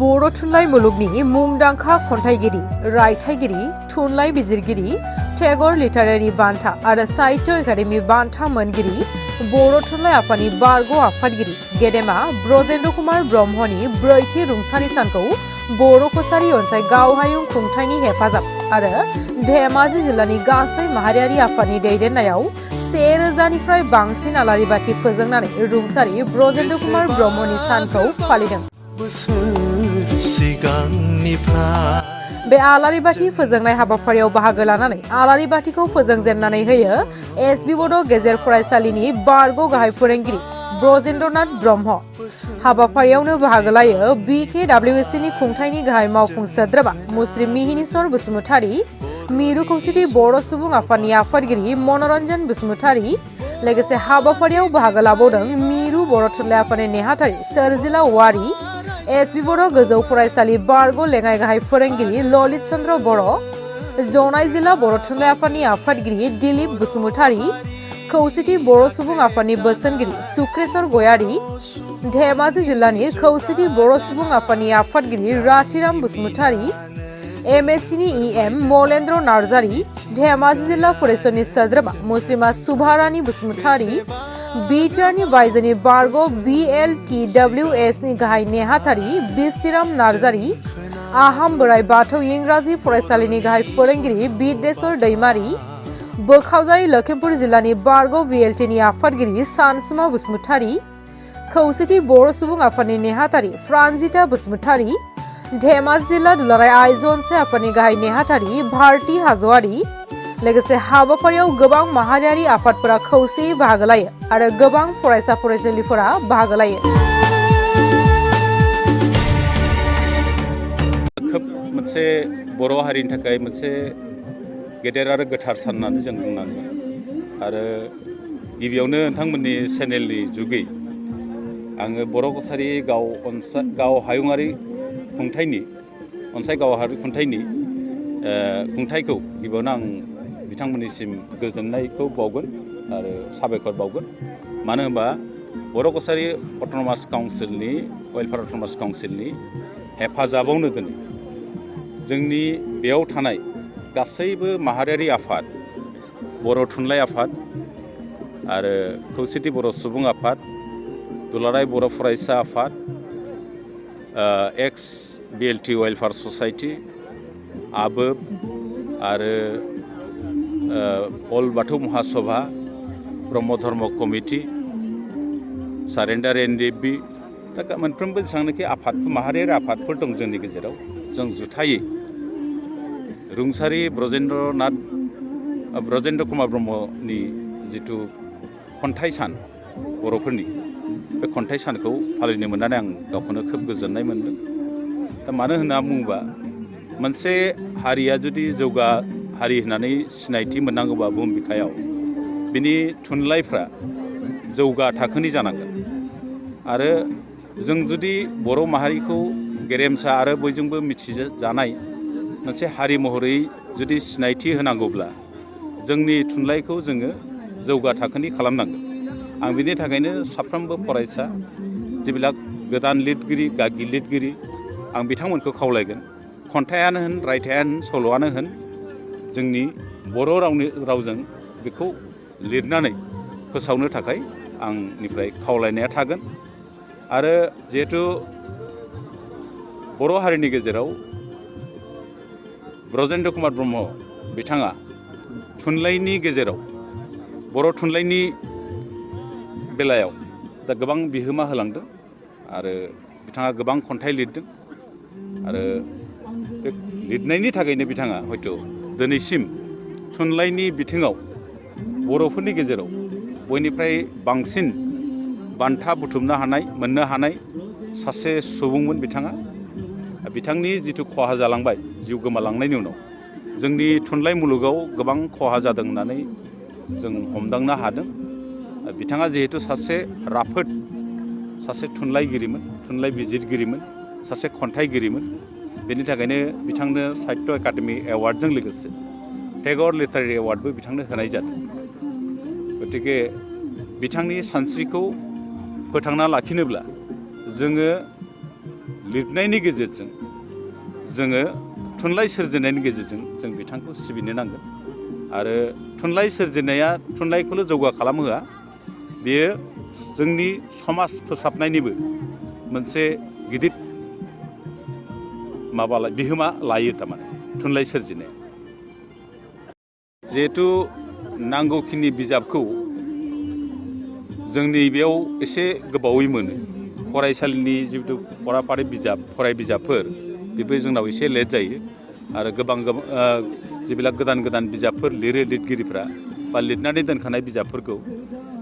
बर' थुनलाइ मुलुगनि मुंदांखा खन्थाइगिरि, रायथाइगिरि, थुनलाइ बिजिरगिरि, टेगर लिटारेरि बान्था आरो साहित्य एकाडेमि बान्था मोनगिरि, बर' थुनलाइ आफादनि बारग' आफादगिरि गेदेमा ब्रजेन्द्र कुमार ब्रह्मनि ब्रैथि रुंसारि सानखौ बर' कसारी अनसाय गावहायुं खुंथायनि हेफाजाब आरो धेमाजि जिल्लानि गासै माहारियारि आफादनि दैदेननायाव 1000निफ्राय बांसिन आलारि बाथि फोजोंनानै रुंसारि ब्रजेन्द्र कुमार ब्रह्मनि सानखौ फालिदों। बे आलारि बाथि फोजोंनाय हाबाफारियाव बाहागो लानानै आलारि बाथिखौ फोजोंजेननानै होयो एसबि बड' गेजेर फरायसालिनि बारग' गाहाय फोरोंगिरि ब्रजेन्द्रनाथ ब्रह्म। हाबाफारियावनो बाहागो लायो BKWSनि खुंथायनि गाहाय मावफुं सोद्रोमा मुस्रि मिहिनीश्वर बसुमतारी, मिरु खौसेथि बर' सुबुं आफादनि आफादगिरि मनरन्जन बसुमतारी, लोगोसे हाबाफारियाव बाहागो लाबावदों मिरु बर' थुनलाइ आफादनि नेहाथारि सोरजिला औवारी, एसबि बड' गोजौ फरायसालि बारग' लेङाइ गाहाय फोरोंगिरि ललित चन्द्र बर', जनाय जिल्ला बर' थुनलाइ आफादनि आफादगिरि दिलीप बसुमतारी, खौसेथि बर' सुबुं आफादनि बोसोनगिरि सुक्रेश्वर गयारी, धेमाजि जिल्लानि खौसेथि बर' सुबुं आफादनि आफादगिरि रातिराम बसुमतारी, MScनि EM मलेन्द्र नार्जारी, धेमाजि जिल्ला फरायसननि सोद्रोमा मुस्रिमा सुभारानी बसुमतारी, बिटिआरनि बायजोनि बारग' BLTWSनि गाहाय नेहाथारि बिस्तिराम नार्जारी, आहाम बोराइ बाथौ इंराजि फरायसालिनि गाहाय फोरोंगिरि बिद्येश्वर दैमारी, बोखावजाय लखिमपुर जिल्लानि बारग' VLTनि आफादगिरि सानसुमा बसुमतारी, खौसेथि बर' सुबुं आफादनि नेहाथारि फ्रान्जिता बसुमतारी, धेमाजि जिल्ला दुलाराय आइजो अनसाय आफादनि गाहाय नेहाथारि भारती हाज'वारी, लोगोसे हाबाफारियाव गोबां माहारियारि आफादफोरा खौसेयै बाहागो लायो आरो गोबां फरायसा फरायसुलिफोरा बाहागो लायो। खोब मोनसे बर' हारिनि थाखाय मोनसे गेदेर आरो गोथार सान होननानै जों बुंनांगोन आरो गिबियावनो नोंथांमोननि चेनेलनि जुगै आङो बर' कसारी गाव हायुङारि खुंथायनि अनसाय गावारि खुंथायनि खुंथायखौ गिबियावनो आं बिथांमोननिसिम गोजोननायखौ बावगोन आरो साबायखर बावगोन। मानो होनबा बर' कसारी अट'नमास काउन्सिलनि वेलफेयार अट'नमास काउन्सिलनि हेफाजाबावनो दिनै जोंनि बेयाव थानाय गासैबो माहारियारि आफाद, बर' थुनलाइ आफाद आरो खौसेथि बर' सुबुं आफाद, दुलाराय बर' फरायसा आफाद, एक्स BLT वेलफेयार ससाइटि, आबोब आरो अल बाथौ महासभा, ब्रह्म धर्म कमिटि, सारेन्डार NDFB, दा मोनफ्रोमबो जेसेबांनाखि आफादफोर माहारियारि आफादफोर दं जोंनि गेजेराव जों जुथायै रुंसारि ब्रजेन्द्र कुमार ब्रह्मनि जिथु खन्थाइ सान बर'फोरनि बे खन्थाइ सानखौ फालिनो मोननानै आं गावखौनो खोब गोजोननाय मोनदों। दा मानो होनना बुङोबा मोनसे हारिया जुदि जौगा हारि होननानै सिनायथि मोननांगौबा बुहुम बिखायाव बिनि थुनलाइफ्रा जौगा थाखोनि जानांगोन आरो जों जुदि बर' माहारिखौ गेरेमसा आरो बयजोंबो मिथिजानाय मोनसे हारि महरै जुदि सिनायथि होनांगौब्ला जोंनि थुनलाइखौ जोङो जौगा थाखोनि खालामनांगोन। आं बिनि थाखायनो साफ्रोमबो फरायसा जेবিলাক गोदान लिरगिरि गागि लिरगिरि आं बिथांमोनखौ खावलायगोन खन्थाइयानो होन रायथाइयानो होन सल'आनो होन जोंनि बर' रावजों बेखौ लिरनानै फोसावनो थाखाय आंनिफ्राय खावलायनाया थागोन। आरो जिहेथु बर' हारिनि गेजेराव ब्रजेन्द्र कुमार ब्रह्म बिथाङा थुनलाइनि गेजेराव बर' थुनलाइनि बेलायाव दा गोबां बिहोमा होलांदों आरो बिथाङा गोबां खन्थाइ लिरदों आरो बे लिरनायनि थाखायनो बिथाङा हयथ' दिनैसिम थुनलाइनि बिथिङाव बर'फोरनि गेजेराव बयनिफ्राय बांसिन बान्था बुथुमनो हानाय मोननो हानाय सासे सुबुंमोन बिथाङा। बिथांनि जिथु खहा जालांबाय जिउ गोमालांनायनि उनाव जोंनि थुनलाइ मुलुगाव गोबां खहा जादों होननानै जों हमदांनो हादों। बिथाङा जिहेतु सासे राफोद सासे थुनलाइगिरिमोन, थुनलाइ बिजिरगिरिमोन, सासे खन्थाइगिरिमोन। बेनि थाखायनो बिथांनो साहित्य एकाडेमि एवार्डजों लोगोसे टेगर लिटारेरि एवार्डबो बिथांनो होनाय जादों। गतिके बिथांनि सानस्रिखौ फोथांना लाखिनोब्ला जोङो लिरनायनि गेजेरजों जोङो थुनलाइ सोरजिनायनि गेजेरजों जों बिथांखौ सिबिनो नांगोन आरो थुनलाइ सोरजिनाया थुनलाइखौल' जौगा खालामहोआ बेयो जोंनि समाज फोसाबनायनिबो मोनसे गिदिर बिहोमा लायो थारमाने थुनलाइ सोरजिनाया जिहेथु नांगौखिनि बिजाबखौ जोंनि बेयाव एसे गोबावै मोनो फरायसालिनि जिहेतु फराफारि बिजाब फराय बिजाबफोर बेबो जोंनाव एसे लेट जायो आरो गोबां जेब्ला गोदान बिजाबफोर लिरो लिरगिरिफ्रा बा लिरनानै दोनखानाय बिजाबफोरखौ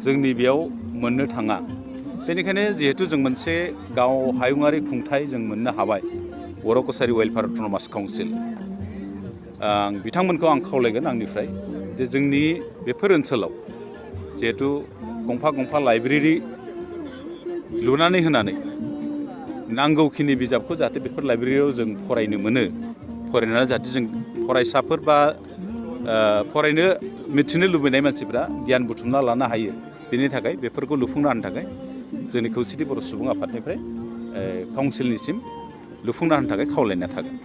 जोंनि बेयाव मोननो थाङा बेनिखायनो जिहेतु जों मोनसे गाव हायुङारि खुंथाय जों मोननो हाबाय बर' कसारि वेलफेयार अट'नमास काउन्सिल बिथांमोनखौ आं खावलायगोन आंनिफ्राय जे जोंनि बेफोर ओनसोलाव जिहेतु गंफा लाइब्रेरि लुनानै होनानै नांगौखिनि बिजाबखौ जाहाथे बेफोर लाइब्रेरियाव जों फरायनो मोनो फरायनानै जाहाथे जों फरायसाफोर बा फरायनो मिथिनो लुबैनाय मानसिफ्रा गियान बुथुमना लानो हायो बेनि थाखाय बेफोरखौ लुफुंना होनो थाखाय जोंनि खौसेथि बर' सुबुं आफादनिफ्राय काउन्सिलनिसिम लुफुंना होनो थाखाय खावलायनाय थागोन।